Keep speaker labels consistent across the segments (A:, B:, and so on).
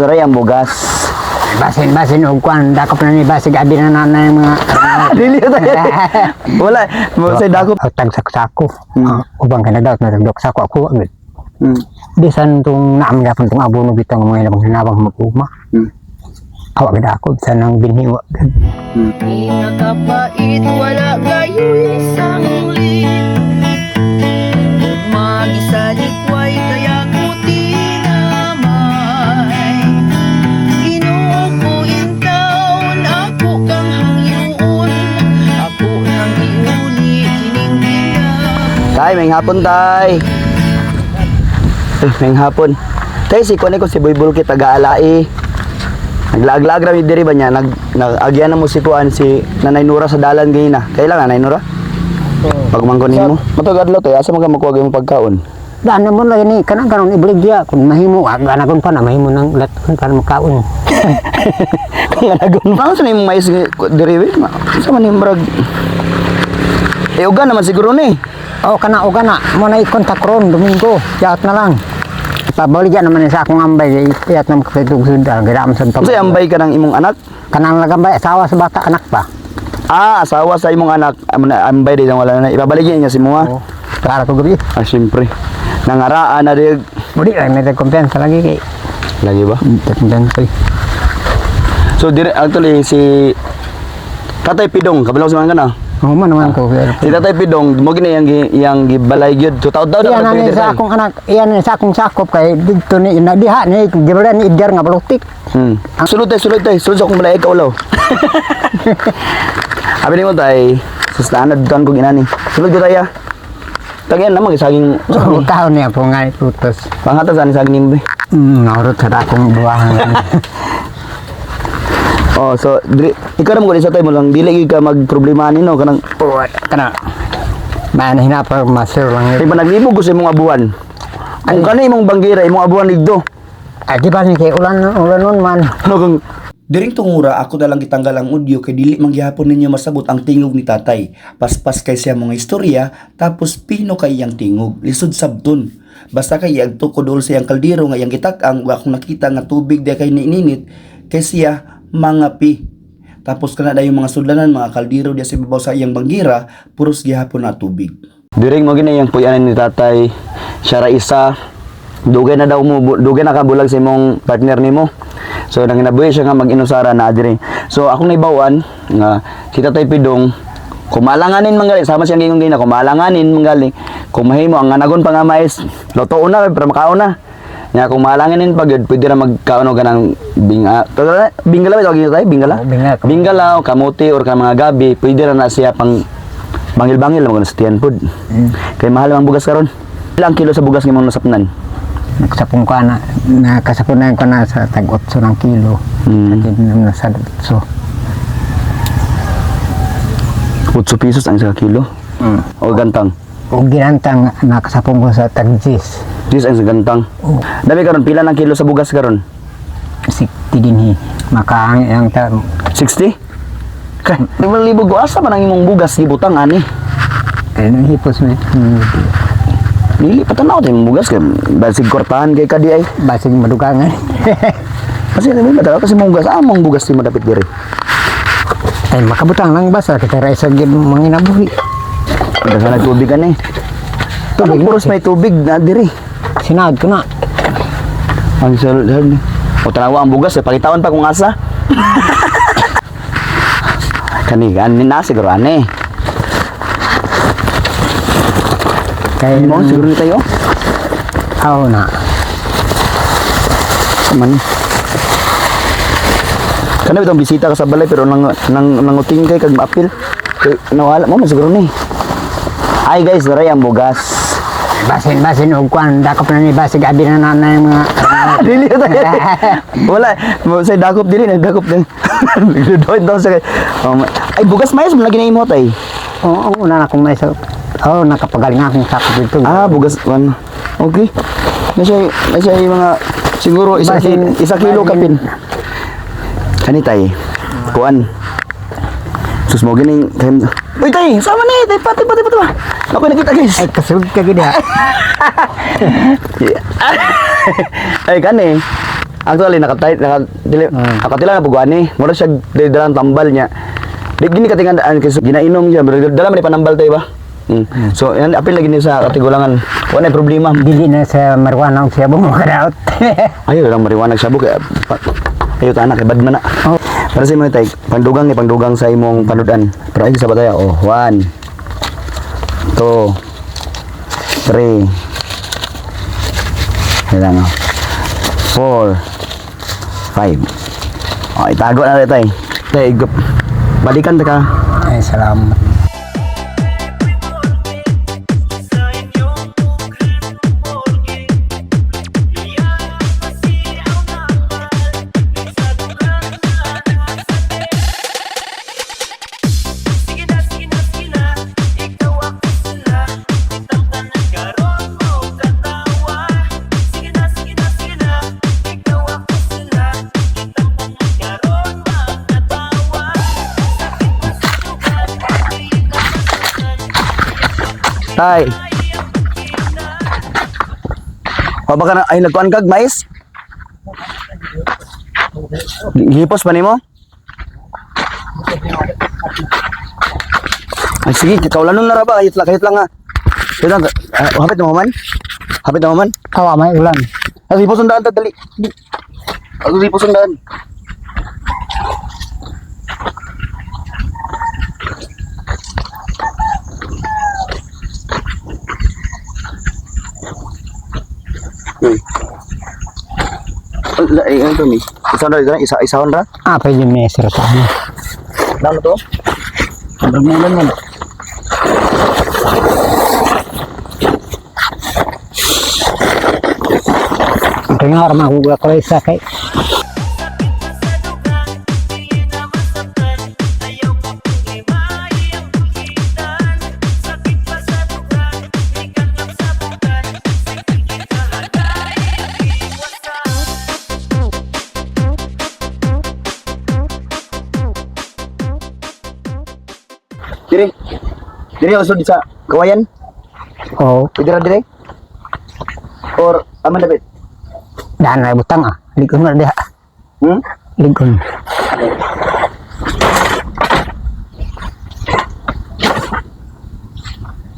A: Aray ang bugas.
B: Basin basin og kwan dakop na ni basig abi na na na yung mga
A: Dili tayo. Wala, mo say dakop.
B: Tag sako. Ubang kay nagdaot na tagdok sako ako agad. Bisan tong naam gapon tong abono bitang mga inabang hinabang mag-uma. Awa gid ako bisan ang binhi wa gid.
C: Nakapait, wala kayo'y sanglit. Mag-isalikway, kaya ko tinamay. Ginoo ko in town, ako kang hangyoon. Ako nang iuli, kining kinabuhi.
A: Tay, may hapon, tay. Eh, may hapon. Tay, si kuan ko si Boy Bulki taga-alae. Naglaag-laag ra mi diri ba niya? Nag nagagyan na mo si kuan si Nanay Nura sa dalan ganina. Kailangan Nanay Nura? Pagmangko nimo. Matag adlaw tay, asa man ka makuha imong pagkaon?
B: Daan na mo lang ni kanang karon ibaligya kung mahimo aga na kon pa na mahimo nang laton para makaon.
A: Kung anagon pa sa imong mais diri we. Sa man imong murag. Eh, uga naman siguro ni.
B: Oh, kana o kana mo na i-contact ron Domingo. Yaot na lang. Pabaligya naman ni sa akong ambay iyat na makapitog sudal gida man sa
A: Unsay ambay ka ng imong anak?
B: Kanang lagambay asawa sa bata anak pa.
A: Ah, asawa sa imong anak. Amo na ambay di wala na. Ibabaligyan niya si mua.
B: Oh, para ko gabi.
A: Ah, siyempre. Nangaraan na di.
B: Muli lang may kumpiyansa lagi kay.
A: Lagi ba?
B: Kumpiyansa.
A: So dire actually si Tatay Pidong, kabalo sa mga kana.
B: Oh, man naman ko.
A: Si Tatay Pidong, mo gini yang yang gibalay gyud. So taud-taud
B: Iyan
A: na
B: na ni sa akong anak, iyan na sa akong sakop kay didto ni na diha ni gibalan ni Edgar nga balutik.
A: Sulod tay, sulod tay, sulod sa akong balay ka ulaw. Abi nimo tay, sus na dutan ko ginani. Sulod gyud tay ah. Tagyan naman saging
B: Kaon niya po nga putos.
A: pangatas ani saging nimo. Be.
B: Naurot sa akong buwahan.
A: Oh, so diri ikaw ra mo gud sa tay mo lang dili gyud ka magproblema ani no kanang
B: Po, kana. Maana hinapa master lang
A: kay
B: yun.
A: panaglibog ko sa imong abuhan. Kung kani imong banggira, imong abuhan ligdo.
B: Ay, di ba ni kay ulan ulan nun man.
A: Ano kung Diring tungura ako na lang gitanggal ang audio kay dili man gihapon ninyo masabot ang tingog ni tatay. Paspas kay siya mga istorya tapos pino kay iyang tingog. Lisod sabton. Basta kay iyang tukod sa iyang kaldero nga iyang gitak-ang wa akong nakita nga tubig di kay niininit kay siya mga pi. Tapos kana dayon mga sudlanan mga kaldero diya sa ibabaw sa iyang banggira puros gihapon na tubig. Diring mo gini iyang puyanan ni tatay. Siya ra isa dugay na daw mo dugay na ka bulag sa imong partner nimo. So nanginabuhi siya nga mag-inusara na diri. So akong naibawan nga si Tatay Pidong kumalanganin manggali sama siyang gingong gina kumalanganin manggali kung mahimo ang anagon pa nga mais lutoon na pero makaon na nya kung malanganin pa gyud pwede ra magkaon og kanang binga bingala ba tawag tayo bingala.
B: Oo, bingala.
A: Bingala o kamote or ka mga gabi pwede ra na siya pang bangil-bangil mo sa tiyan pod kay mahal ang bugas karon. Ilang kilo sa bugas nga imong nasapnan?
B: Nagsapong ko na, nakasapunan ko na sa tag 8 ng kilo. Tag na sa 8.
A: 8 pesos ang isa ka kilo. O gantang.
B: O ginantang nakasapong ko sa tag 10.
A: 10 ang sa gantang.
B: Oo.
A: Dami karon pila ng kilo sa bugas karon?
B: 60 din hi. Makaang ang ta
A: 60? Kay, 5,000 ko asa man ang imong bugas gibutang ani.
B: ay nang hipos mi.
A: Dili pa tanaw imong bugas kay basig kwartahan kay kadi ay.
B: Basig madugangan.
A: Kasi ano ba kasi mong bugas among bugas di mo dapit diri.
B: Ay makabutang lang basta kita ra isa gid manginabuhi.
A: Daghan na tubig ani. Tubig puros may tubig na diri.
B: Sinaad ko na.
A: Ang sal O tanawa ang bugas eh, pakitawan pa kung asa. Kani ani na siguro ani.
B: Kay
A: Mo siguro ni tayo.
B: aw na.
A: Sa man. Kana bitong bisita ka sa balay pero nang nang nanguting kay kag maapil. Kay nawala mo man siguro ni. Ay guys, daray ang bugas.
B: Basin basin og kwan dakop na ni basig abi na na na yung mga
A: Dili tayo. Wala, mo say dakop dili nagdakop din. Nagdudoy daw sa kay. Ay bugas mais mo lagi na imo tay.
B: Oo, una na akong may sa. Oh, nakapagaling akong sakop dito.
A: Ah, bugas one. Okay. Nasa mga siguro isa
B: Basin-
A: 1 kilo
B: basin.
A: kapin. Kani tay. Kuan. Sus mo gining Uy tay, sama ni tay pati pati pati. Ako nakita guys.
B: Ay kasulod ka gid ha.
A: Ay kani. Actually nakatay naka dili nakatila na pugani. Mura siya dili dalang tambal niya. Di gini katingan daan kay ginainom siya pero dala man ni panambal tayo ba? So yan apil lagi ni sa katigulangan. Wala na problema.
B: Dili na sa marijuana og siyabo mo kadaot.
A: Ayo lang mariwanag sabo kay ayo ta anak kay bad man na.
B: Oh.
A: Para sa imo tay pandugang ni pangdugang sa imong panudan. Pero ay sa bataya oh 1 2 3. Yan lang, oh. 4 5. Oh, itago na tayo. Tay, igup. Balikan ta ka.
B: Ay, salamat.
C: Sige na, sige na, sige na. Ikaw ako sila. Itang tanan karon mo katawa. Sige na, sige na, sige na. Ikaw ako sila. Itang tanan karon makatawa. Sakit pa sa dugan, di na masaktan.
A: Tay.
C: Ay, ang kita.
A: O baka na, ay nagkuan kag mais? Gihipos pa nimo? Ay sige, kaulanon na ra ba? Kahit lang, kahit lang ha. Kahit lang, ah, hapit na man. Hapit na man.
B: Awa may ulan.
A: Ay, hipos ang daan, ta, dali. Ay, hipos ang daan. Ay, ano to ni? Isa ra, isa isa ra.
B: Ah, pwede may sir sa ano.
A: Damo to. Ang mulan man.
B: Ringar mahuga ko isa kay
C: Sakit pa sa dugan, di na masaktan. Ayaw ko problema, iyang bukitan. Sakit pa sa dugan, ikanlap sa bukan. Sige kahagay, ang iwasan.
A: Dire. Dire usod sa kawayan.
B: oh,
A: Pwede ra dire. Or aman dapit.
B: daan na butang ah. Ligon na diha. Ligon.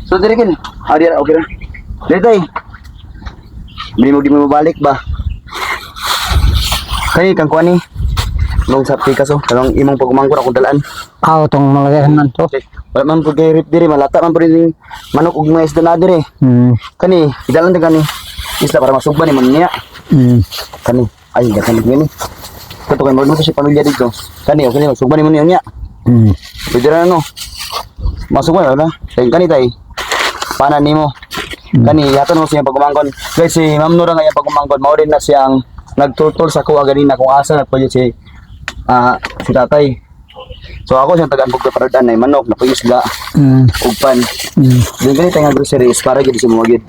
A: So dire kin. Ah, dire okay ra. Dire tay. Dili mo di mo mabalik ba? Kay kang kuan ni. Nung sa Picasso, kanang imong pagumangkon akong dalaan.
B: Aw tong malagahan man to.
A: Okay. Wala man pud kay rip dire, malata man pud ning manok ug mga isda na dire. Kani, idalan ta kani. Isda para masugba ni man niya. Kani, ay kani gini. Kato kay magluto si pamilya dito. Kani, okay ni masugba ni man niya. Pwede ra no. Masugba na. Kay kani tay. Pana nimo. Kani yaton mo siya pagumangkon. Guys, si Ma'am Nora nga iyang pagumangkon mao din na siyang nagtultol sa kuha ganina kung asa na pwede si si tatay. So ako siyang tagaan pag preparadaan ay manok, na isda, ug pan. Dun ganito nga groceries para gid sa mga gid.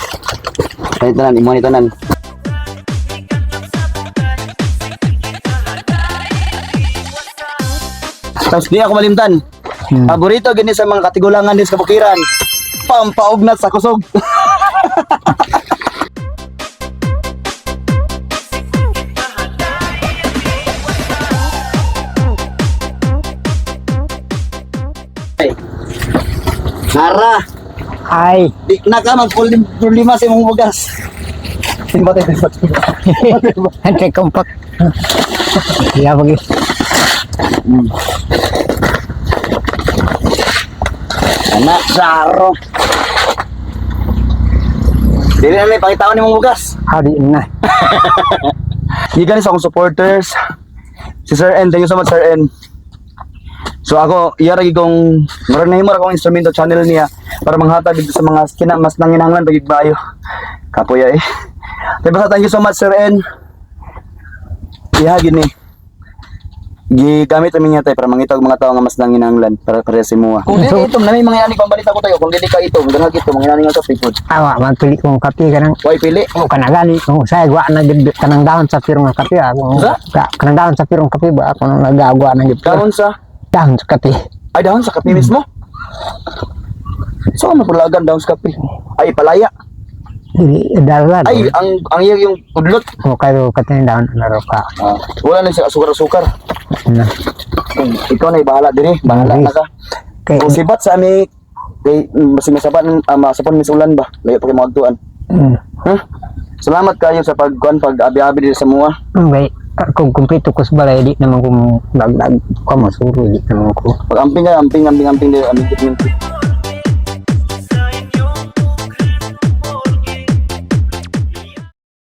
A: Kani tanan, imo ni tanan. Tapos di ako malimtan. Paborito gini sa mga katigulangan din sa kabukiran. Pampaugnat sa kusog. Nara,
B: Ay,
A: di na ka magproblema sa imong bugas. Batay, batay.
B: ante kompak. Ya bagi.
A: Anak, saro. Dili na lang, pakitaon imong bugas.
B: Hadi na.
A: Gikan sa akong supporters. Si Sir N, thank you so much, Sir N. So ako, iya ra kong murag nahimo ra akong instrumento channel niya para manghatag dito sa mga kina mas nanginahanglan pag bayo. Kapoya eh. Kaya basta thank you so much, Sir N. Iha gini. Gigamit namin niya tayo para mangita og mga tao nga mas nanginahanglan para para sa imuha. Kung dili itom, nami mga yani pambalita ko tayo. Kung dili ka itom, ganag itom, manginani nga kape pod.
B: Awa man pili kong kape kanang
A: Why pili?
B: o kanagani kung sa gwa na gid kanang dahon sa pirong nga kape ako.
A: Sa?
B: Kanang dahon sa pirong kape ba ako nang nagagwa na gid.
A: Dahon sa
B: Dahon sa kape.
A: Ay, dahon sa kape mismo? So, ano pulagan dahon sa kape? Ay, palaya.
B: Dili dala.
A: Ay, ang iyang yung udlot.
B: O kayo katindahan na ro ka.
A: Ah, wala na siya asukar-asukar.
B: Na.
A: Ikaw na bahala diri, bahala na ka.
B: Kay
A: Kung sibat sa ami kay masapan masapan mi sa ulan ba. Layo pa kay mga agtuan. Huh? Salamat kayo sa pagkuan pag abi-abi diri sa mua.
B: Okay. Kung kumpleto ko sa balay, di naman ko magdag ko masuro, di naman ko.
A: Pag amping ka, amping amping amping diri amping amping.